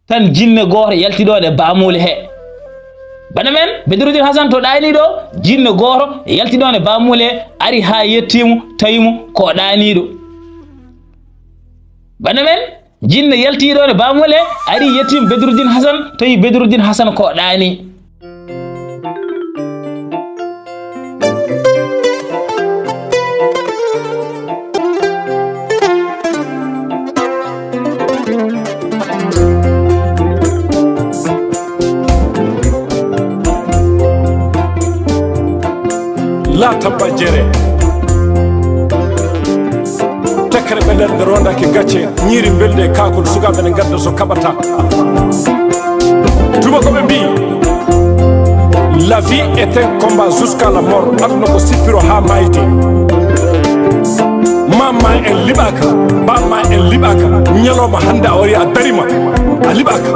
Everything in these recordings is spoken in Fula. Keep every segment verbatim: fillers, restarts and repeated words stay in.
tan jinne gooto yalti ɗoon e baamuule he. Bana men, Bedruddin Hasan to ɗaanii ɗo, jinne gooto yalti ɗoon e baamuule, ari haa yettii mo, tawi mo ko o ɗaaniiɗo. Bana men, jinne yalti ɗoon e baamuule, ari yettii mo Bedruddin Hasan, tawi Bedruddin Hasan ko o ɗaanii. Laata bajere. Tekkere ɓe nder nde rondake gacce, ñiiri mbelde e kaakol, sukaaɓe ne ngadda so kaɓata. Tuma ko ɓe mbii, la vie est un combat jusqu'à la mort. Aduna ko sippiro haa maayde. Maam ma en liɓaaka, baam ma en liɓaaka. Ñalawma hannde a wari a darima, a liɓaaka.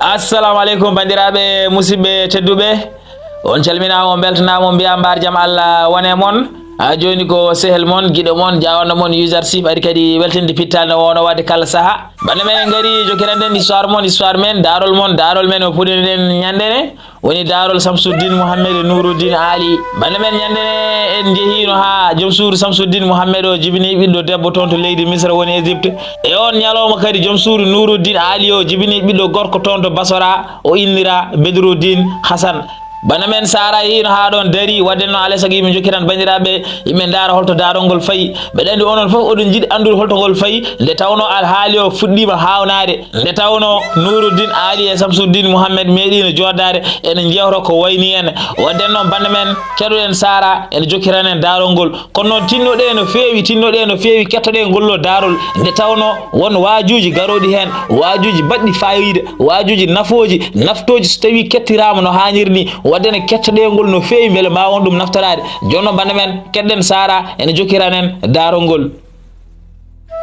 Assalamu aleykum, banndiraaɓe, musidɓe tedduɓe. On calminaama, on mbeltanaama, on mbiyaa mbaar jam Allah wone mon. A jooni ko sehel mon, giɗo mon, jaawanɗo mon, user sif ari kadi weltinde pittaali no woono waɗde kala saha. Bannde men en ngari jokkiranɗen histoire mon, histoire men, daarol mon, daarol men o puɗɗiɗen ñannde ne. Woni daarol Samsuddin Muhammed e Nuruddin Ali. Bannde men ñannde ne en njehiino haa joom suudu Samsuddin Muhammed o jibini ɓiɗɗo debbo toon to leydi Misra woni Égypte. E oon ñalawma kadi joom suudu Nuruddin Ali o jibini ɓiɗɗo gorko toon to Basora, o innira Bedruddin Hasan. Bana men Sara yehiino haa ɗoon darii, waɗde noon alaa e sago yimɓe njokkiran banndiraaɓe, yimɓe ndaara hol to daarol ngol fayi. Mbeɗa anndi onon fof oɗon njiɗi anndude hol to ngol fayi, nde tawnoo alhaali o fuɗɗiima haawnaade. Nde tawnoo Nuruddin Ali e Samsuddin Muhammed meeɗiino jooɗdaade ene njewta ko wayni en. Waɗde noon bana men keɗoɗen Sara ene jokkiran en daarol ngol. Kono noon tinnoɗee no feewi, tinnoɗee no feewi, kettoɗee ngol ɗoo daarol. Nde tawnoo won waajuuji garooɗi heen, waajuuji baɗɗi faayiida, waajuuji nafooji, naftooji so tawii kettiraama no haaniri ni. Waɗde ne kettoɗee ngol no feewi mbele mbaawon ɗum naftoraade. Jooni noon bana men keɗɗen Sara ene jokkiran en daarol ngol.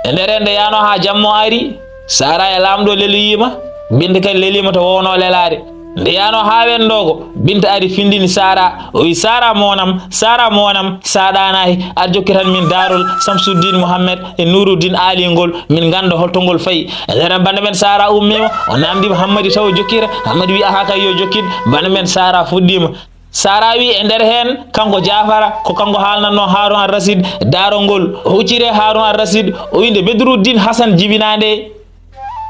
E nder heen nde yaanoo haa jamma o ari, Sara e laamɗo leloyiima, Binta kadi leliima to wownoo lelaade. Nde yaanoo haa wenndoogo, Binta ari findini Sara, o wi, "Sara moonam, Sara moonam, sa ɗaanaaki, ar jokkitan min daarol Samsuddin Muhammed e Nuruddin Ali ngol, min ngannda hol to ngol fayi." E nder heen bannde men Sara ummiima, o naamndiima Hammadi taw o jokkira, Hammadi wi, "Ahaa kay yo jokkin." Bannde men Sara fuɗɗiima. Sara wi e nder heen, kanko Jaafara, ko kanko haalnatnoo Haarun Ar Rasid daarol ngol. O hucciri e Haarun Ar Rasid, o wi nde Bedruddin Hasan jibinaa nde,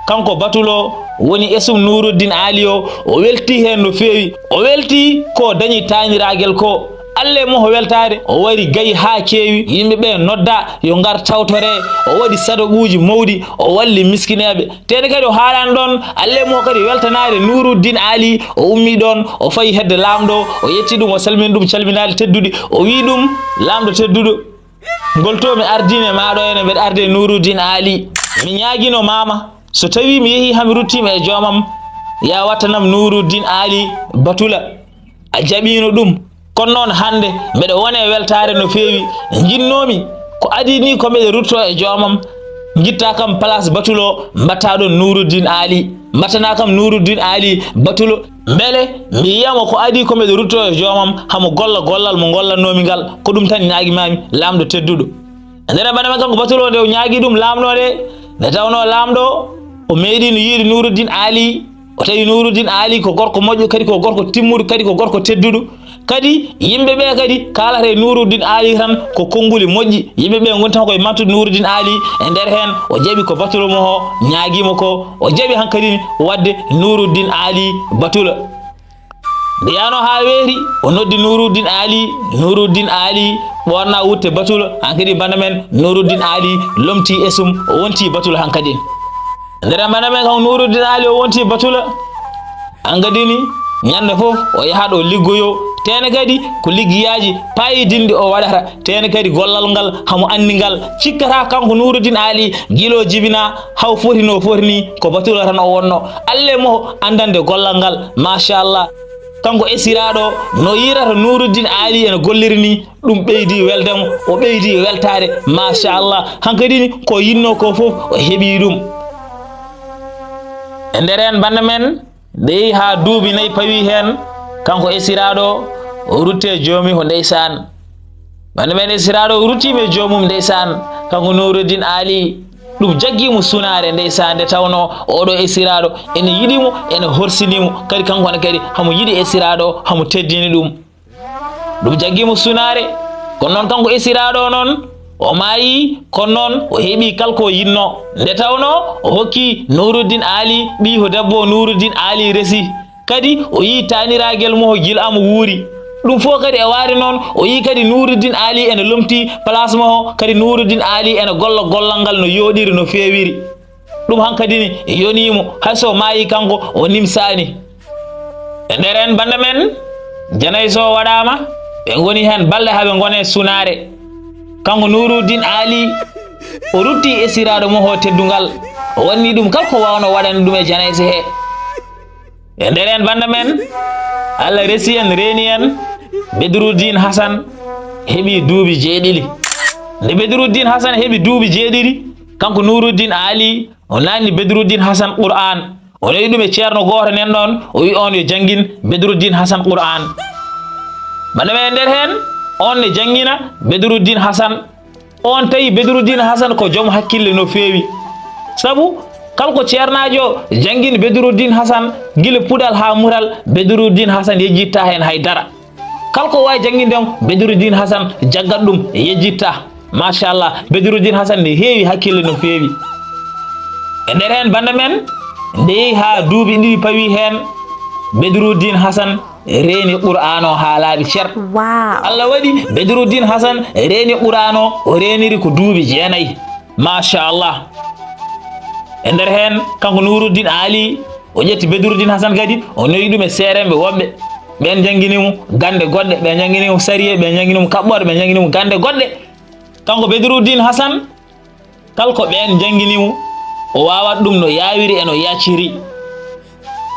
kanko Batulo woni esum Nuruddin Ali o, o weltii heen no feewi. O weltii ko dañi taaniragel ko. Alla e mo weltaade, o wari gayi haa keewi, yimɓe ɓe nodda yo ngar tawtoree. O waɗi sadaquuji mawɗi, o walli miskineeɓe. Tee ne kadi o haalaani ɗoon, Alla e mo kadi weltanaade Nuruddin Ali, o ummii ɗoon, o fayi hedde laamɗo, o yetti ɗum, o salmini ɗum calminaali tedduɗi, o wii ɗum, "Laamɗo tedduɗo, ngol to mi ardiima e maa ɗo henne, mbeɗa ardi e Nuruddin Ali. Mi ñaagiino maa ma, so tawii mi yehii haa mi ruttiima e joomam, ya wattanam Nuruddin Ali Batula." A jaɓiino ɗum. Kono noon hannde mbeɗa wona e weltaare no feewi. Njinnoomi ko adii nii ko mbeɗa ruttoo e joomam. Ngittaa kam place Batulo, mbattaa ɗoon Nuruddin Ali. Mbattanaa kam Nuruddin Ali Batulo. Mbele mi yiya mo ko adii ko mbeɗa ruttoo e joomam, hamo golla gollal mo ngollatnoomi ngal. Ko ɗum tan ñaagimaami, laamɗo tedduɗo. E nder bana men kanko Batulo nde o ñaagii ɗum laamɗo nde, nde tawnoo laamɗo o meeɗiino yiide Nuruddin Ali. O tawi Nuruddin Ali ko gorko moƴƴo, kadi ko gorko timmuɗo, kadi ko gorko tedduɗo. Kadi yimɓe ɓe kadi kaalata e Nuruddin Ali tan ko konnguli moƴƴi. Yimɓe ɓe ngoni tan koye mantude Nuruddin Ali. E nder heen o jaɓi ko Batulo mo o ñaagiima ko. O jaɓi hankadi waɗde Nuruddin Ali Batulo. Nde yaanoo haa weeti, o noddi Nuruddin Ali. Nuruddin Ali ɓoornaa wutte Batulo. Hankadi bana men Nuruddin Ali lomtii esum, o wontii Batulo hankadi. Nder bana men kam Nuruddin Ali o wontii Batulo. Hankadi ni, ñande fof o yahat o liggoyoo. Tee ne kadi ko liggeyaaji paayidinɗi o waɗata. Tee ne kadi gollal ngal hamo anndi ngal. Cikkata kanko Nuruddin Ali gila o jibinaa haa o foti no foti ni, ko Batulo tan o wonnoo. Alla e mo anndande gollal ngal, machallah. Kanko esiraaɗo no yiirata Nuruddin Ali ene golliri ni, ɗum ɓeydi welde mo, o ɓeydi weltaare, machallah. Hankadi ni ko yinnoo ko fof o heɓii ɗum. E nder heen bana men, nde yehi haa duuɓi nayi pawi heen, kanko esiraaɗo o rutti e joomi ko ndeysaan. Bana men esiraaɗo o ruttiima e joomum ndeysaan, kanko Nuruddin Ali. Ɗum jaggi mo sunaare, ndeysaan, nde tawnoo oɗo esiraaɗo ene yiɗi mo, ene horsini mo, kadi kanko ne kadi hamo yiɗi esiraaɗo o, hamo teddini ɗum. Ɗum jaggi mo sunaare, kono noon kanko esiraaɗo o noon, o maayi, kono noon o heɓi kala ko yiɗnoo. Nde tawnoo o hokki Nuuruddin Aali, ɓiy ko debbo o Nuuruddin Aali resi. Kadi o yii taaniragel mo o gila mo wuuri. Ɗum fof kadi e waade noon, o yii kadi Nuuruddin Aali ene lomti place mo o, kadi Nuuruddin Aali ene golla gollal ngal no yooɗiri, no feewiri. Ɗum hankadi ne yonii mo, hay so maayi kanko, o nimsaani. E nder heen bannda men, janayso o waɗaama, ɓe ngoni heen balɗe haa ɓe ngoni e sunaare. Kanko Nuuruddin Aali, o rutti esiraaɗo mo o teddungal, o waɗni ɗum kala ko waawnoo waɗande ɗum e janayse he. E nder heen bannda men, Allah resi en, reeni en, Bedruddin Hasan heɓi duuɓi jeeɗiɗi. Nde Bedruddin Hasan heɓi duuɓi jeeɗiɗi, kanko Nuuruddin Aali, o naatni Bedruddin Hasan Qur'aan. O nawi ɗum e ceerno gooto nan ɗoon, o wi oon yo janngin Bedruddin Hasan Qur'aan. Bannda men, e nder heen, oon ne janngina Bedruddin Hasan. Oon tawi Bedruddin Hasan ko joom hakkille no feewi. Sabu kala ko ceernaajo janngini Bedruddin Hasan gila puɗal haa mutal, Bedruddin Hasan yejjittaa heen hay dara. Kala ko waawi jannginde on, Bedruddin Hasan jaggat ɗum, yejjittaa. Machallah, Bedruddin Hasan ne heewi hakkille no feewi. E nder heen bannda men, nde yehi haa duuɓi ɗiɗi pawi heen, Bedruddin Hasan reeni Qur'aan o haa laaɓi cer. Wow. Allah waɗi Bedruddin Hasan reeni Qur'aan o, o reeniri ko duuɓi jeenayi. Machallah. E nder heen, kanko Nuuruddin Aali, o ƴetti Bedruddin Hasan kadi, o nawi ɗum e seeremɓe woɓɓe. Ɓeen njanngini mo gannde goɗɗe, ɓeen njanngini mo sariya, ɓeen njanngini mo kaɓɓorɗe, ɓeen njanngini mo gannde goɗɗe. Kanko Bedruddin Hasan, kala ko ɓeen njanngini mo, o waawat ɗum no yaawiri e no yacciri.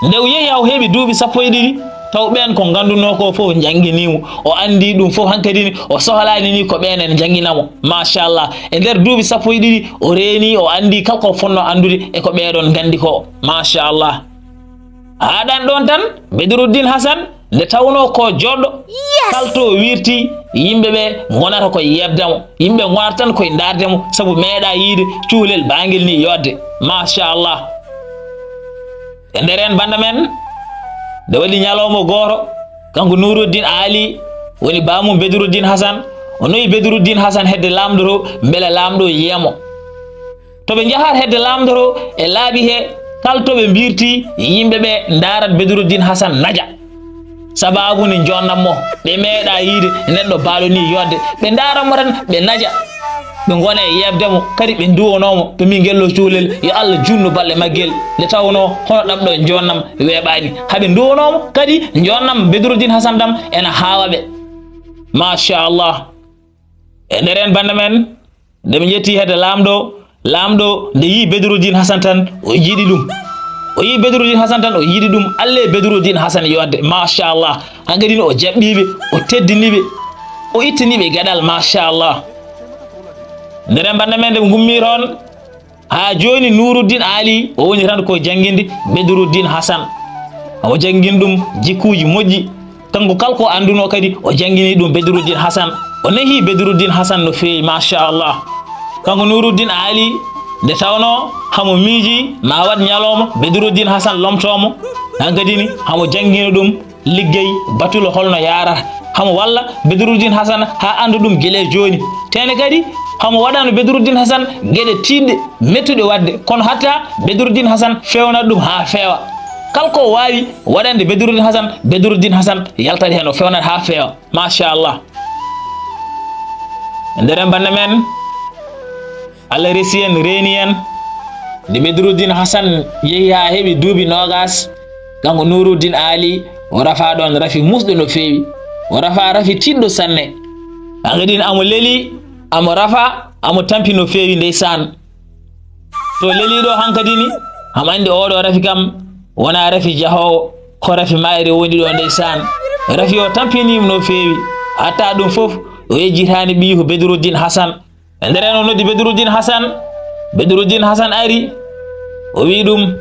Nde o yehi haa o heɓi duuɓi sappo e ɗiɗi, taw ɓeen ko nganndunoo ko fof njanngini mo. O anndi ɗum fof, hankadi ne o sohlaani ni ko ɓeen en njanngina mo. Machallah. E nder duuɓi sappo e ɗiɗi, o reeni, o anndi kala ko fotnoo anndude e ko ɓeeɗoon nganndi ko. Machallah. Haaɗaani ɗoon tan, Bedruddin Hasan, nde tawnoo ko joɗɗo, yes, kala to o wirti, yimɓe ɓe ngonata ko yeeɓde mo. Yimɓe ngonata tan koye ndaarde mo, sabu meeɗaa yiyde cukalel baangel ni yooɗde. Machallah. E nder heen bannda men, nde waɗi ñalawma gooto, kanko Nuuruddin Aali, woni baamum Bedruddin Hasan, o nawi Bedruddin Hasan hedde laamɗo to, mbele laamɗo yiya mo. To ɓe njahata hedde laamɗo to e laaɓi he, kala to ɓe mbirti, yimɓe ɓe ndaarat Bedruddin Hasan naja. Sabaabu ne njoonnam mo, ɓe meeɗaa yiyde neɗɗo baaɗo ni yooɗde. Ɓe ndaaran mo tan, ɓe naja. Ɓe ngona e yeeɓde mo, kadi ɓe nduwanoo mo, ɓe mbi ngelɗo cukalel, yo Allah juutnu balɗe maggel. Nde tawnoo hono ɗam ɗo njoonnam weeɓaani. Haa ɓe nduwanoo mo, kadi njoonnam Bedruddin Hasan ɗam ena haawa ɓe. Machallah. E nder heen bannda men, nde ɓe njetti hedde laamɗo, laamɗo nde yii Bedruddin Hasan tan, o yiɗi ɗum. O yii Bedruddin Hasan tan, o yiɗi ɗum. Alle Bedruddin Hasan yooɗde, machallah. Hankadi ne o jaɓɓii ɓe, o teddini ɓe, o ittani ɓe geɗal, machallah. Nder heen bannda men, nde ɓe ngummii toon, haa jooni Nuuruddin Aali, o woni tan ko jannginde Bedruddin Hasan. O janngini ɗum jikkuuji moƴƴi. Kanko kala ko anndunoo kadi, o janngini ɗum Bedruddin Hasan. O nehi Bedruddin Hasan no feewi, machallah. Kanko Nuuruddin Aali, nde tawnoo hamo miiji ma waɗ ñalawma Bedruddin Hasan lomtoo mo, hankadi ne hamo janngina ɗum liggey batule holno yaarata. Hamo walla Bedruddin Hasan haa annda ɗum gila e jooni. Tee ne kadi, hamo waɗano Bedruddin Hasan geɗe tiiɗɗe, mettuɗe waɗde. Kono hatta Bedruddin Hasan feewnat ɗum haa feewa. Kala ko waawi waɗande Bedruddin Hasan, Bedruddin Hasan yaltat heen, o feewnat haa feewa. Machallah. E nder heen bannda men, Allah resi en, reeni en. Nde Bedruddin Hasan yehi haa heɓi duuɓi noogaas, kanko Nuuruddin Aali, o rafaa ɗoon rafi muusɗo no feewi. O rafaa rafi tiiɗɗo sanne. Hankadi ne amo leli, amo rafa, amo tampi no feewi, ndeysaan. To leli ɗo hankadi ne, hamo anndi oo ɗo rafi kam wonaa rafi jahoowo, ko rafi mayre woni ɗo, ndeysaan. Rafi o tampiniima no feewi. Hatta ɗum fof, o yejjitaani ɓiy ko Bedruddin Hasan. E nder heen o noddi Bedruddin Hasan. Bedruddin Hasan ari, o wi ɗum,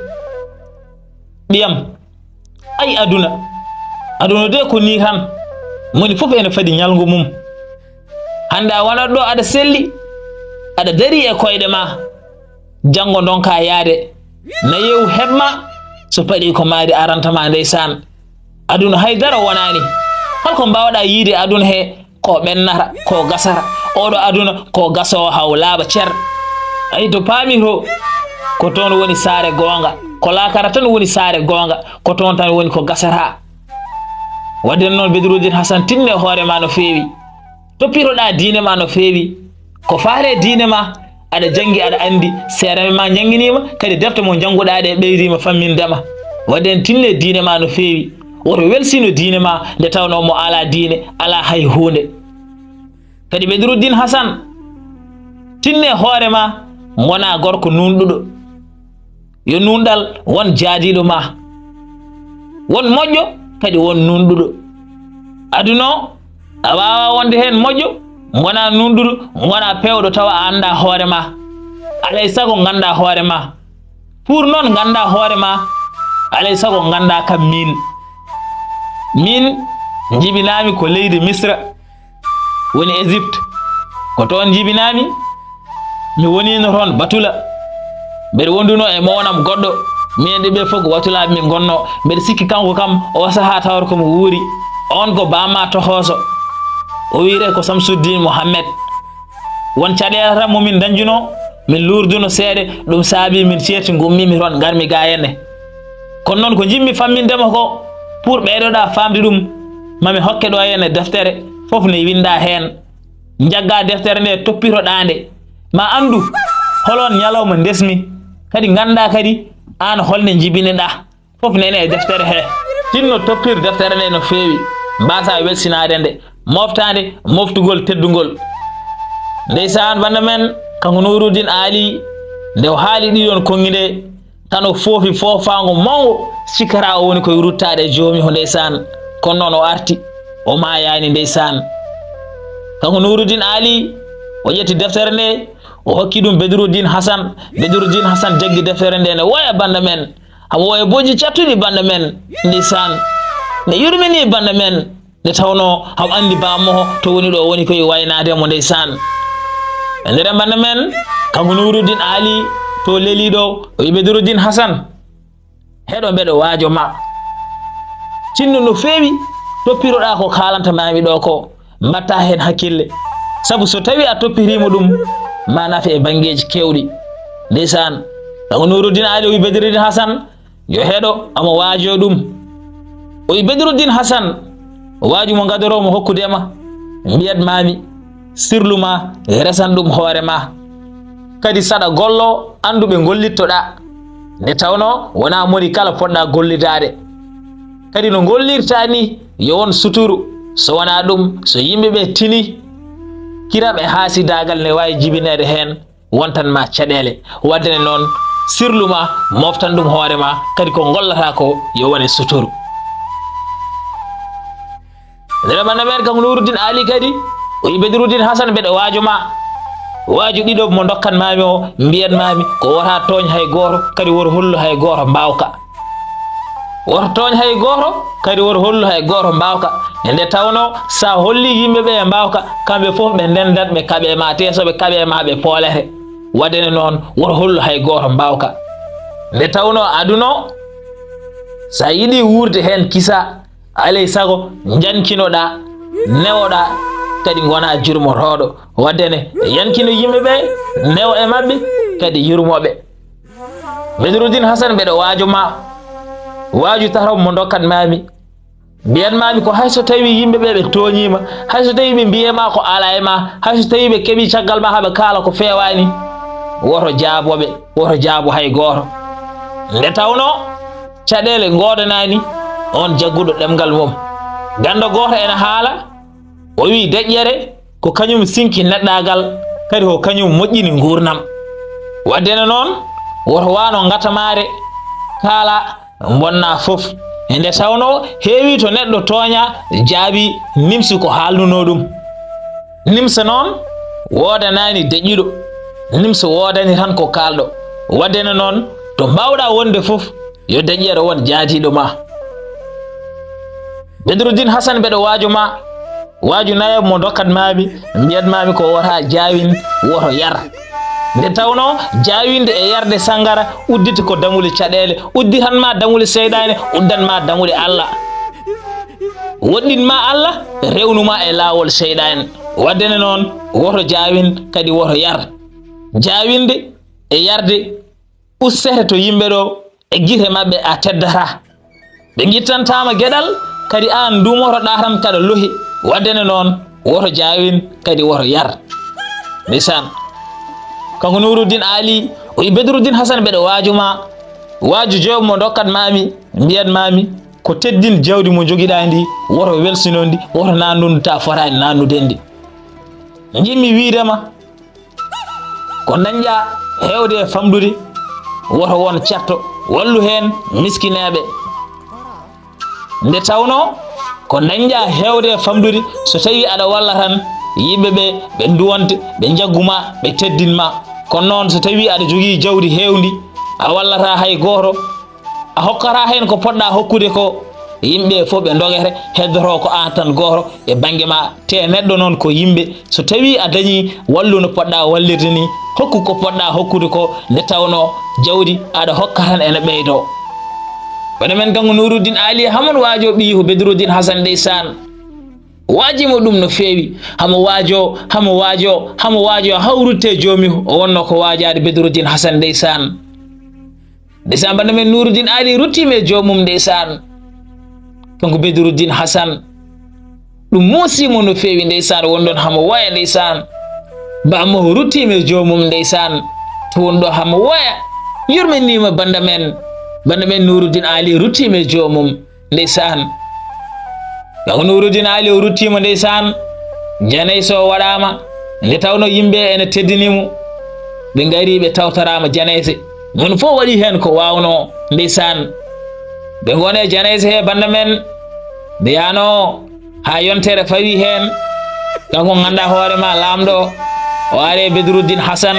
"Ɓiyam, ay aduna, aduna de ko nii tan, moni fof ene fadi ñalngu mum. Hannde a wonat ɗo aɗa selli, aɗa darii e koyɗe ma. Janngo ndonka yaade, na yeewu heɓ ma, so paɗi ko maayde aranta ma, ndeysaan. Aduna hay dara wonaani. Hol ko mbaawɗaa yiyde aduna he? Ko ɓennata, ko gasata. Oɗo aduna ko gasoowo haa o laaɓa cer. Ayi, to paami to, ko toon woni saare goonga, ko laakara tan woni saare goonga, ko toon tan woni ko gasata. Waɗde noon, Bedruddin Hasan, tinne hoore ma no feewi. Toppitoɗaa diine ma no feewi. Ko faale diine ma, aɗa janngi, aɗa anndi, seeɗa ma njannginii ma, kadi defte mo njannguɗaa ɗe ɓeydiima famminde ma. Waɗde en tinne diine ma no feewi. Woto welsino diine ma, nde tawnoo mo alaa diine, alaa hay huunde. Kadi Bedruddin Hasan, tinne hoore ma, ngonaa gorko nuunɗuɗo. Yo nuunɗal won jaadiiɗo ma. Won moƴƴo, kadi won nuunɗuɗo. Aduna o, a waawaa wonde heen moƴƴo, ngonaa nuunɗuɗo, ngonaa peewɗo tawa a anndaa hoore ma. Alay sago nganndaa hoore ma. Pour noon nganndaa hoore ma, alay sago nganndaa kam miin. Miin njibinaami ko leydi Misra, woni Égypte. Ko toon njibinaami. Mi woniino toon batula. Mbeɗa wonduno e mownam goɗɗo. Minen ɗiɗo ɓe fof ko batulaaɓe min ngonnoo. Mbeɗa sikki kanko kam, o sahaa tawata ko mo wuuri. Oon ko Bama Tohoso. O wiyetee ko Samsuddin Mohammed. Won caɗeele tan mo min ndañjunoo, min luurduno seeɗa, ɗum saabii min ceerti, ngummiimi toon, ngarmi gaa henne. Kono noon ko njiɗmi famminde ma ko, pour ɓeydoɗaa faamde ɗum, ma mi hokke ɗo henne deftere, fof ne winndaa heen. Njaggaa deftere nde, toppitoɗaa nde, ma anndu hol oon ñalawma ndesmi, kadi nganndaa kadi aan hol nde njibiniɗaa. Fof nene e deftere he. Tinno toppir deftere nde no feewi, mbaasaa welsinaade nde, moftaade moftugol teddungol. Ndeysaan, bannda men, kanko Nuuruddin Aali, nde o haali ɗiɗon konngi nde, tan o foofi foofaango mawngo, sikkata o woni koye ruttaade e joomi o, ndeysaan. Kono noon o arti, o maayaani, ndeysaan. Kanko Nuuruddin Aali, o ƴetti deftere nde, o hokki ɗum Bedruddin Hasan. Bedruddin Hasan jaggi deftere nde, ne woya, bannda men. Hamo woya bojji cattuɗi, bannda men. Ndeysaan. Ne yurmini, bannda men. Nde tawnoo hamo anndi bammo to woni ɗo, woni koye waynaade mo, ndeysaan. E nder, bannda men, kanko Nuuruddin Aali to leli ɗo, o wi Bedruddin Hasan, heɗo, mbeɗo waajo ma. Tinno no feewi, toppiroɗaa ko kaalanta maami ɗo ko. Mbaɗtaa heen hakkille, sabu so tawii a toppitiima ɗum, ma nafe e banngeeji keewɗi. Ndeysaan, kanko Nuuruddin Aali o wi Bedruddin Hasan, yo heɗo, amo waajoo ɗum. O wi Bedruddin Hasan, waaju mo ngadoroo mo hokkude ma, mbiyat maami, sirlu ma, resan ɗum hoore ma. Kadi saɗa gollo, anndu ɓe ngollittoɗaa. Nde tawnoo wonaa moni kala poɗɗaa gollidaade. Kadi no ngollirtaa ni, yo won suturu. So wonaa ɗum, so yimɓe ɓe tini, kiraɓe haasidaagal ne waawi jibineede heen, wontan ma caɗeele. Waɗde ne noon, sirlu ma, moftan ɗum hoore ma, kadi ko ngollataa ko, yo wone suturu. Nder bannda men kanko Nuuruddin Aali kadi, o wi Bedruddin Hasan, mbeɗa waajo ma. Waaju ɗiɗo mo ndokkan maami o, mbiyan maami, ko wota tooñ hay gooto, kadi wota hollu hay gooto mbaawka. Wota tooñ hay gooto, kadi wota hollu hay gooto mbaawka. E nde tawnoo, sa holli yimɓe ɓe e mbaawka, kamɓe fof ɓe ndendat, ɓe kaɓe ma, te so ɓe kaɓe ma, ɓe poolete. Waɗde ne noon, wota hollu hay gooto mbaawka. Nde tawnoo aduna o, sa yiɗi wuurde heen kisa, alay sago, njankinoɗaa, newoɗaa, kadi ngonaa jurmotooɗo. Waɗde ne, yankino yimɓe ɓe, newo e maɓɓe, kadi yurmoɓe. Bedruddin Hasan, mbeɗa waajo ma, waaju tato mo ndokkat maami. Mbiyan maami ko hay so tawii yimɓe ɓe ɓe tooñiima, hay so tawii ɓe mbiyii ma ko alaa e ma, hay so tawii ɓe keɓii caggal ma haa ɓe kaala ko feewaani, woto jaaboɓe, woto jaabo hay gooto. Nde tawnoo, caɗeele ngoodanaani oon jagguɗo ɗemngal mum. Ganndo gooto ena haala, o wiyi, deƴƴere ko kañum sinki neɗɗaagal, kadi ko kañum moƴƴini nguurndam. Waɗde ne noon, woto wano ngatamaare kaala bonna fof. E nde tawnoo heewi to neɗɗo tooña jaabi nimsi ko haalnunoo ɗum. Nimsa noon woodanaani deƴƴuɗo, nimsa woodani tan ko kaalɗo. Waɗde ne noon, to mbaawɗaa wonde fof, yo deƴƴere won jaadiiɗo ma. Bedruddin Hasan, mbeɗa waajo ma, waaju nayo mo ndokkat maami, mbiyat maami ko wota jaawin, woto yar. Nde tawnoo jaawinde e yarde sanngara udditi ko damule caɗeele, udditan ma damule seyɗaane, uddan ma damule Allah. Woɗɗin ma Allah, rewnu ma e laawol seyɗaane. Waɗde ne noon, woto jaawin, kadi woto yar. Jaawinde e yarde ussete to yimɓe ɗo, e gite maɓɓe a teddataa. Ɓe ngittantaama geɗal, kadi aan nduumotoɗaa tan kaɗa lohi. Waɗde ne noon, woto jaawin, kadi woto yar. Ndeysaan. Kanko Nuuruddin Aali, o wi Bedruddin Hasan, mbeɗa waaju ma. Waaju jooɓo mo ndokkat maami, mbiyat maami, ko teddin jawdi mo njogiɗaa ndi, woto welsinon ndi, woto naannun ta fotaani naannude ndi. Njiɗmi wiide ma, ko dañƴaa heewde e famɗude, woto won catto, wallu heen miskineeɓe. Nde tawnoo ko dañƴaa heewde e famɗude, so tawii aɗa walla tan, yimɓe ɓe, ɓe nduwonte, ɓe njaggu ma, ɓe teddin ma. Kono noon, so tawii aɗa jogii jawdi heewndi, a wallataa hay gooto, a hokkataa heen ko poɗɗaa hokkude ko, yimɓe fof ɓe ndogete, heddotoo ko aan tan gooto e bannge ma. Te neɗɗo noon ko yimɓe, so tawii a dañii, wallu no poɗɗaa wallirde ni, hokku ko poɗɗaa hokkude ko, nde tawnoo jawdi aɗa hokka tan ene ɓeydoo. Kono men kanko Nuuruddin Aali, hamon waajoo ɓiyi ko Bedruddin Hasan, ndeysaan. Waajii mo ɗum no feewi, hamo waajoo, hamo waajoo, hamo waajoo, haa o ruttee joomi o, o wonnoo ko waajaade Bedruddin Hasan, ndeysaan. Ndeysaan, bannda men Nuuruddin Aali ruttiima e joomum, ndeysaan. Kanko Bedruddin Hasan, ɗum muusi mo no feewi, ndeysaan, won ɗoon hamo woya, ndeysaan. Ba mo ruttiima e joomum, ndeysaan, to won ɗo hamo woya. Yurminiima bannda men, bannda men Nuuruddin Aali ruttiima e joomum, ndeysaan. Kanko Nuuruddin Aali o ruttiima, ndeysaan, janayse o waɗaama, nde tawnoo yimɓe ene teddini mo. Ɓe ngari, ɓe tawtoraama janayse. Mon fof waɗi heen ko waawnoo, ndeysaan. Ɓe ngoni e janayse he bannda men, ɓe yahnoo haa yontere fawi heen. Kanko nganndaa hoore ma, laamɗo o, o ari e Bedruddin Hasan,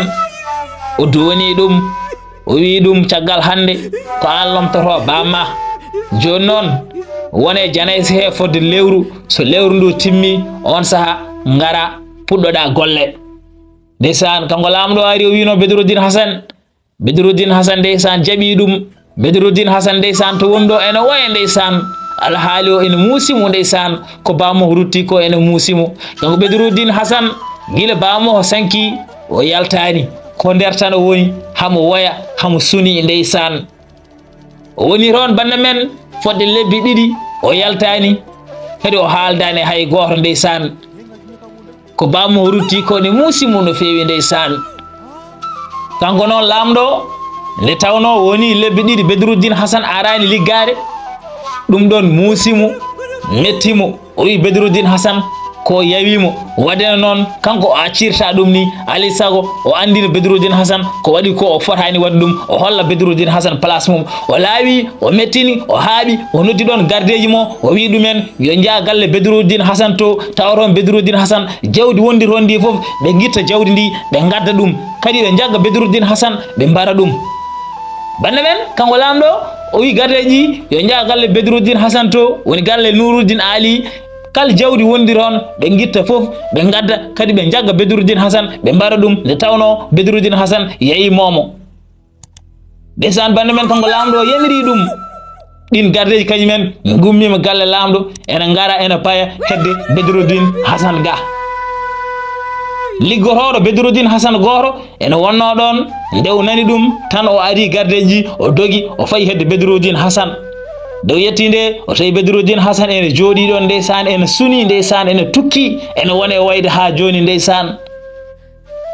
o duwanii ɗum, o wii ɗum, caggal hannde ko aan lomtotoo baam ma. Jooni noon, won e janayse he fodde lewru, so lewru ndu timmi, oon saha ngara puɗɗoɗaa golle. Ndeysaan, kanko laamɗo o ari, o wiino Bedruddin Hasan. Bedruddin Hasan, ndeysaan, jaɓi ɗum. Bedruddin Hasan, ndeysaan, to won ɗo ene woya, ndeysaan. Alhaali o ene muusi mo, ndeysaan. Ko baam o rutti ko ene muusi mo. Kanko Bedruddin Hasan, gila baam o sanki, o yaltaani. Ko nder tan o woni, hamo woya, hamo suni, ndeysaan. O woni toon bannda men fodde lebbi ɗiɗi, o yaltaani, kadi o haaldaani hay gooto, ndeysaan. Ko baam o rutti ko ne muusi mo no feewi, ndeysaan. Kanko noon laamɗo, nde tawnoo woni lebbi ɗiɗi Bedruddin Hasan araani liggaade, ɗum ɗoon muusi mo, metti mo. O wi Bedruddin Hasan ko yawi mo. Waɗde noon, kanko o accirta ɗum ni, alay sago o anndina Bedruddin Hasan ko waɗi ko, o fotaani waɗde ɗum, o holla Bedruddin Hasan place mum. O laawi, o mettini, o haaɓi, o noddi ɗoon gardeeji mo, o wi ɗumen, yo njah galle Bedruddin Hasan to, tawa toon Bedruddin Hasan, jawdi wondi toon ndi fof, ɓe ngitta jawdi ndi, ɓe ngadda ɗum. Kadi ɓe njagga Bedruddin Hasan, ɓe mbara ɗum. Bannda men, kanko laamɗo, o wi gardeeji, yo njah galle Bedruddin Hasan to, woni galle Nuuruddin Aali, kala jawdi wondi toon, ɓe ngitta fof, ɓe ngadda, kadi ɓe njagga Bedruddin Hasan, ɓe mbara ɗum, nde tawnoo Bedruddin Hasan yeyi moomo. Ndeysaan, bannda men, kanko laamɗo o yamiri ɗum. Ɗiin gardeeji kañum en ngummiima galle laamɗo, ene ngara, ene paya hedde Bedruddin Hasan ga. Liggotooɗo Bedruddin Hasan gooto ene wonnoo ɗoon, nde o nani ɗum tan, o ari gardeeji, o dogi, o fayi hedde Bedruddin Hasan. Nde o yettii nde, o tawi Bedruddin Hasan ene jooɗii ɗoon, ndeysaan, ene suni, ndeysaan, ene tukki, ene wona e wayde haa jooni, ndeysaan.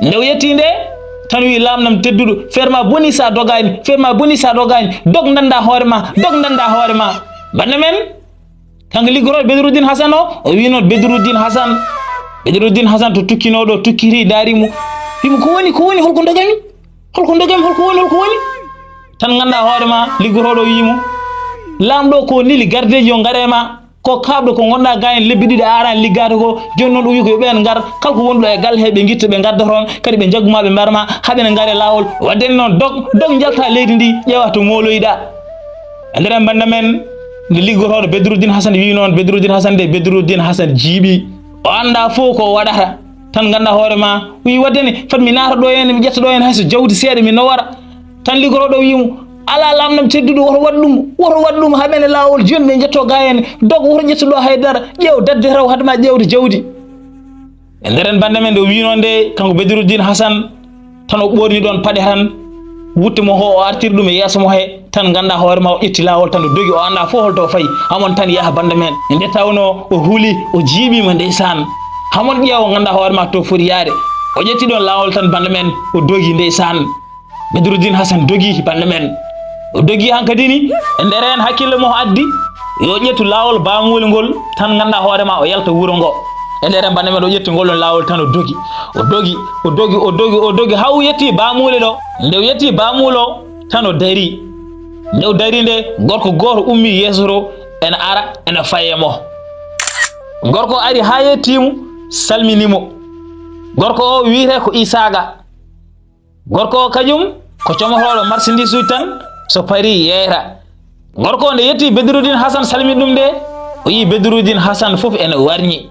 Nde o yettii nde, tan wi, "Laamɗo am tedduɗo, feere ma bonii so a dogaani, feere ma bonii so a dogaani, dog nanndaa hoore ma, dog nanndaa hoore ma." Bannda men, kanko liggotooɗo Bedruddin Hasan o, o wi noon Bedruddin Hasan, Bedruddin Hasan to tukkinoo ɗo, tukkiti, ndaari mo, wi mo, "Ko woni, ko woni, holko ndogami? Holko ndogami, holko woni, holko woni?" Tan nganndaa hoore ma, liggotooɗo wi mo, "Laamɗo ko neli gardeeji yo ngar e ma." Ko kaaɓɗo ko ngonɗaa ga heen lebbi ɗiɗi a araani liggaade ko, jooni noon o wi ko yo ɓeen ngar, kala ko wonɗo e galle he ɓe ngitta ɓe ngadda toon, kadi ɓe njaggu ma ɓe mbara ma, haa ɓe ne ngara e laawol. Waɗde noon dog, dog njalta leydi ndi, ƴeewa to mooloyɗaa. E nder en bannda men, nde liggotooɗo Bedruddin Hasan wi noon, Bedruddin Hasan de, Bedruddin Hasan jiiɓi. O anndaa fof ko o waɗata. Tan nganndaa hoore ma, o wi waɗde ne, fat mi naata ɗo heen, mi ƴetta ɗo heen hay so jawdi seeɗa, mi nowora. Tan liggotooɗo wi mo, "Alaa, laamɗo am tedduɗo, woto waɗ ɗum, woto waɗ ɗum, haɓen e laawol, jooni ɓe njetto gaa heen, dog, woto ƴettu ɗo hay dara, ƴeew dadde taw, haɗ ma ƴeewde jawdi." E nder heen bannda men nde o wi noon nde, kanko Bedruddin Hasan, tan o ɓoorni ɗoon paɗe tan, wutte mo ho, o artiri ɗum e yeeso mo he, tan nganndaa hoore ma, o ƴetti laawol tan, o dogi, o anndaa fof holto o fayi, hamon tan yaha bannda men. Nde tawnoo o huli, o jiiɓiima ndeysaan. Hamon ƴeewa, nganndaa hoore ma to foti yaade. O ƴetti ɗoon laawol tan bannda men, o dogi ndeysaan. Bedruddin Hasan dogi bannda men. O dogi hankadi ni, e nder heen hakkille mo addi, yo ƴettu laawol baamuule ngol, tan nganndaa hoore ma, o yalta wuro ngo. E nder heen bannda men, o ƴetti ngol ɗoon laawol tan, o dogi. O dogi, o dogi, o dogi, o dogi, haa o yetti baamuule ɗo. Nde o yetti baamuule o, tan o darii. Nde o darii nde, gorko gooto ummii yeeso to, ena ara, ena faye mo. Gorko o ari haa yettii mo, salminii mo. Gorko o wiyetee ko Isaaga. Gorko o kañum ko comotooɗo marchandise uji tan, so parii yeeyta. Gorko o nde yettii Bedruddin Hasan salmini ɗum nde, o yii Bedruddin Hasan fof ene warñi.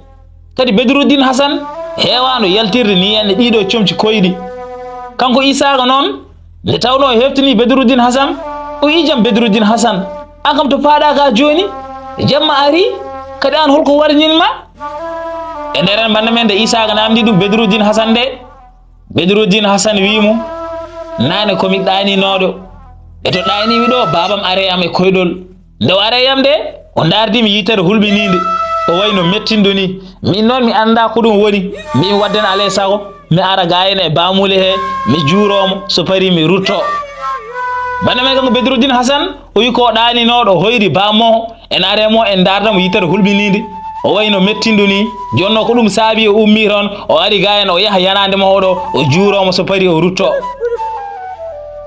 Kadi Bedruddin Hasan heewaano yaltirde ni enne ɗiɗo comci koyɗi. Kanko Isaaga noon, nde tawnoo o heftini Bedruddin Hasan, o wi, "Jam Bedruddin Hasan, aan kam to paaɗaa ka jooni? Jamma arii, kadi aan holko warñin ma?" E nder heen bannda men nde Isaaga naamndi ɗum Bedruddin Hasan nde, Bedruddin Hasan wi mo, "Naane ko mi ɗaaninooɗo, e to ɗaanii mi ɗo, baabam are am e koyɗol." Nde o ari e yam nde, o ndaardi mi yitere hulɓiniinde, o wayi no mettinɗo ni. Miin noon mi anndaa ko ɗum woni, mbiimi waɗde ne alaa e sago mi ara gaa heen e baamuule he, mi juuroo mo, so parii mi ruttoo. Bannda men kanko Bedruddin Hasan, o wi ko ɗaaninooɗo, o hoyri baamoo, en are mo, en ndaarda mo yitere hulɓiniinde, o wayi no mettinɗo ni. Jooni noon ko ɗum saabi o ummii toon, o ari gaa heen, o yaha yanaande mo oɗo, o juuroo mo, so parii o ruttoo.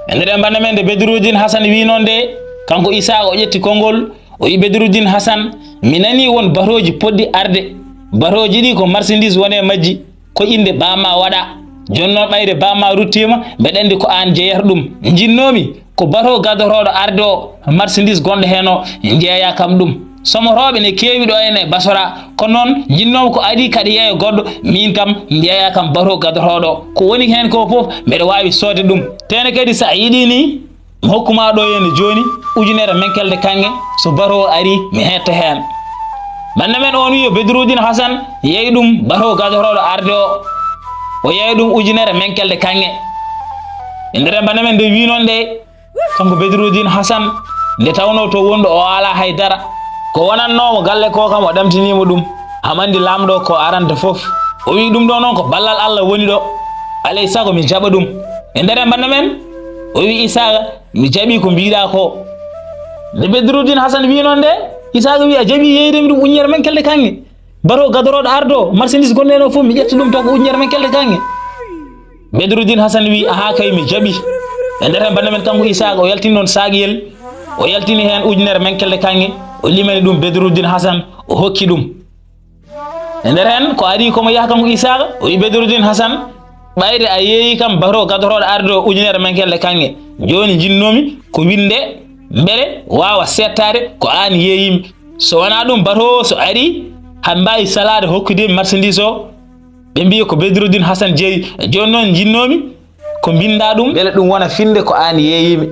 E nder heen bannda men nde Bedruddin Hasan wi noon nde, kanko Isaaga o ƴetti konngol, o wi, "Bedruddin Hasan, mi nanii won batooji potɗi arde. Batooji ɗi ko marchandise woni e majji, ko innde baama waɗaa. Jooni noon ɓayde baama ruttiima, mbeɗa anndi ko aan jeyata ɗum. Njinnoomi ko batoo gadotooɗo arde o, marchandise gonɗo heen o, njeeyaa kam ɗum. Somotooɓe ne keewi ɗo heen e Basora, kono noon njinnoomi ko adii kaɗa yeeya goɗɗo, miin kam njeeyaa kam batoo gadotooɗo. Ko woni heen ko fof mbeɗa waawi soodde ɗum. Tee ne kadi so a yiɗii ni, mi hokku ma ɗo heen jooni ujunere menkelde kaŋŋe, so batoo arii mi heetta heen." Bannda men oon wi yo Bedruddin Hasan yeey ɗum batoo gadotooɗo arde o, o yeeya ɗum ujunere menkelde kaŋŋe. E nder heen bannda men nde wi noon nde, kanko Bedruddin Hasan, nde tawnoo to wonɗo o alaa hay dara. Ko wonannoo mo galle ko kam o ɗamtinii mo ɗum. Haa anndi laamɗo ko aranta fof. O wi ɗum ɗo noon ko ballal Allah woni ɗo. Alaa e sago mi jaɓa ɗum. E nder heen bannda men, o wi Isaaga, "Mi jaɓii ko mbiiɗaa ko." Nde Bedruddin Hasan wi noon nde, Isaaga wi, "A jaɓii yeeyde mi ɗum ujunere menkelde kaŋŋe? Batoo gadorooɗo arde o, marchandise gonɗo heen o fof, mi ƴetta ɗum taw ko ujunere menkelde kaŋŋe?" Bedruddin Hasan wi, "Ahaa kay, mi jaɓii." E nder heen bannda men kanko Isaaga, o yaltini noon saaƴiyel, o yaltini heen ujunere menkelde kaŋŋe, o limani ɗum Bedruddin Hasan, o hokki ɗum. E nder heen ko adii ko mo yaha kanko Isaaga, o wi, "Bedruddin Hasan, ɓayde a yeeyi kam batoo gadotooɗo arde o ujunere menkelde kaŋŋe. Jooni njinnoomi ko winnde mbele waawa seettaade ko aan yeeyimi. So wonaa ɗum batoo o so arii, haa mbaawi salaade hokkude mi marchandise o." Ɓe mbiyi ko Bedruddin Hasan jeyi. Jooni noon njinnoomi ko mbinndaa ɗum, mbele ɗum wona finnde ko aan yeeyimi.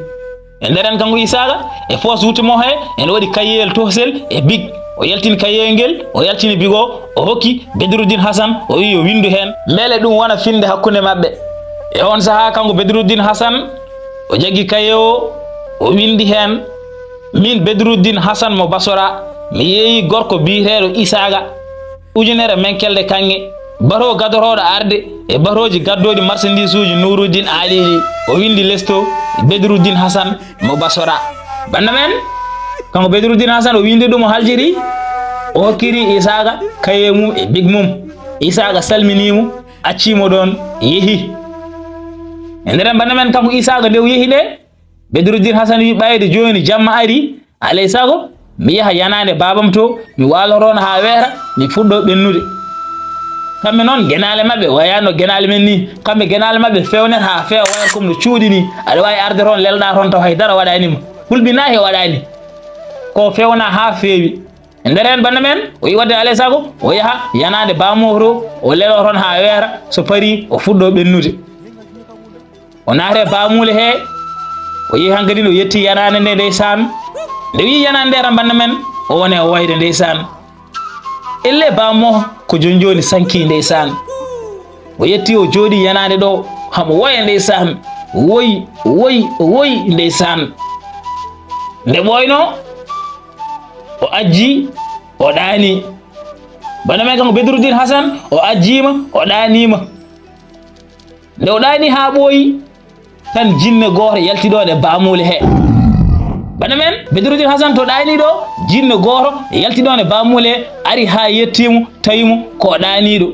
E nder heen kanko Isaaga, e poos wutte mo he, ene waɗi kayiyel tohsel e big. O yaltini kayiyel ngel, o yaltini big o, o hokki Bedruddin Hasan, o wi yo winndu heen, mbele ɗum wona finnde hakkunde maɓɓe. E oon sahaa kanko Bedruddin Hasan, o jaggi kaye o, o winndi heen, "Min Bedruddin Hasan mo Basora, mi yeeyi gorko biyeteeɗo Isaaga, ujunere menkelde kaŋŋe, batoo gadotooɗo arde e batooji gaddooɗi marchandise uji Nuuruddin Aali ɗi." O winndi lesto Bedruddin Hasan mo Basora. Bannda men, kanko Bedruddin Hasan o winndi ɗum, o haljiri, o hokkiri Isaaga kaye mum e big mum. Isaaga salminii mo, accii mo ɗoon, yehi. E nder heen bannda men kanko Isaaga nde o yehi nde, Bedruddin Hasan wi, "Ɓayde jooni jamma arii, alaa e sago mi yaha yanaande baabam to, mi waalo toon haa weeta, mi fuɗɗo ɓennude." Kamɓe noon genaale maɓɓe wayaano genaale men ni. Kamɓe genaale maɓɓe feewnata haa feewa wayata comme no cuuɗi ni. Aɗa waawi arde toon lelɗa toon taw hay dara waɗaani ma. Hulɓinaaki waɗaani. Ko feewna haa feewi. E nder heen bannda men, o yi wadde alay sago, o yaha yanaande baamoo to, o leloo toon haa weeta, so parii, o fuɗɗoo ɓennude. O naata e baamuule hee, o yehi hankadi, o yetti yanaande nde ndeysaan. Nde o yi yanaande nde tan bannda men, o woni e woyde ndeysaan. Ellee baamoo ko jooni jooni sankii ndeysaan. O yetti, o jooɗii yanaande ɗo, hamo woya ndeysaan. O woyi, o woyi, o woyi ndeysaan. Nde ɓooynoo, o ajjii, o ɗaanii. Bana men kanko Bedruddin Hasan, o ajjiima, o ɗaaniima. Nde o ɗaanii haa ɓooyi, tan jinne gooto yalti ɗoon e baamuule hee. Bana men, Bedruddin Hasan to ɗaanii ɗo, jinne gooto yalti ɗoon e baamuule hee, ari haa yettii mo, tawi mo ko o ɗaaniiɗo.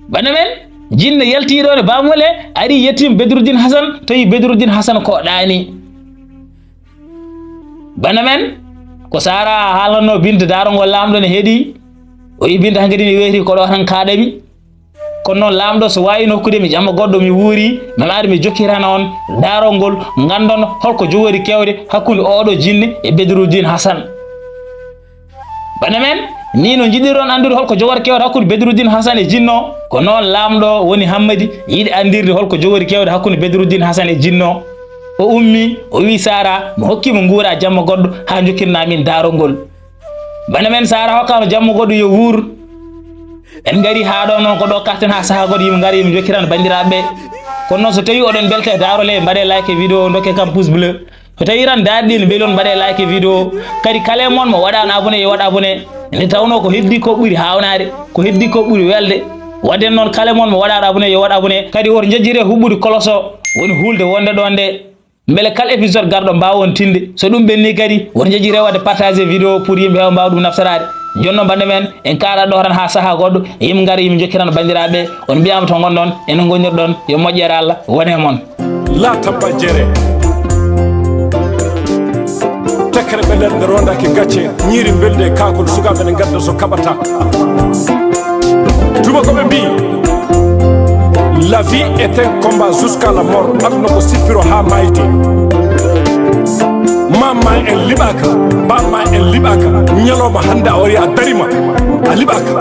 Bana men, jinne yalti ɗoon e baamuule hee, ari yettii mo Bedruddin Hasan, tawi Bedruddin Hasan ko o ɗaanii. Bana men, ko Saara haalannoo Binta daarongol laamɗo ne heɗii. O yi Binta hankadi ne weeti ko ɗo tan kaaɗami. Kono noon laamɗo so waawino hokkude mi jamma goɗɗo mi wuuri, mi ara mi jokkitana on daarongol, nganndon holko jogori kewde hakkunde oɗo jinne e Bedruddin Hasan. Bana men, ni no njiɗiron anndude holko jogori kewde hakkunde Bedruddin Hasan e jinno, ko noon laamɗo woni hammadi yiɗi anndirde holko jogori kewde hakkunde Bedruddin Hasan e jinno. O ummi, o wi Saara, mi hokki mo nguura jamma goɗɗo haa jokkirna min daarongol. Bana men Saara hokkaama jamma goɗɗo yo wuur. En ngari haa ɗo noon ko ɗo karten haa sahaa goɗɗo yimɓe ngari yimɓe jokkiran banndiraaɓe ɓe. Kono noon so tawii oɗon mbelta e daarole mbaɗe like e vidéo o dokke kam pouce bleu. So tawii tan daarɗi ne mbeli on mbaɗe like e vidéo o. Kadi kala e mon mo waɗaano abonné yo waɗ abonné. Nde tawnoo ko heddii ko ɓuri haawnaade, ko heddii ko ɓuri welde. Waɗde noon kala e mon mo waɗaano abonné yo waɗ abonné. Kadi woto njejjire huɓɓude kolos o woni hulde wonde ɗoon nde. Mbele kala épisode garɗo mbaawon tinde. So ɗum ɓenni kadi, woto njejji rewade partager vidéo pour yimɓe heewa mbaawa ɗum naftoraade. Jooni noon bannde men, en kaala ɗo tan haa sahaa goɗɗo, yimɓe ngara yimɓe njokkiran banndiraaɓe, on mbiyaama to ngonɗon, ene ngonirɗon, yo moƴƴere Allah wone e mon. La tabajere. Tekkere ɓe nder nde rondaki gacce, ñiiri mbelde e kaakol sukaaɓe ne ngadda so kaɓata. Tuma ko ɓe mbi, la vie est un combat jusqu'à la mort. Aduna ko sippiro haa mayde. Mama en liɓaka, bamma en liɓaka. Ñalawma hannde a wari a darima, a liɓaka.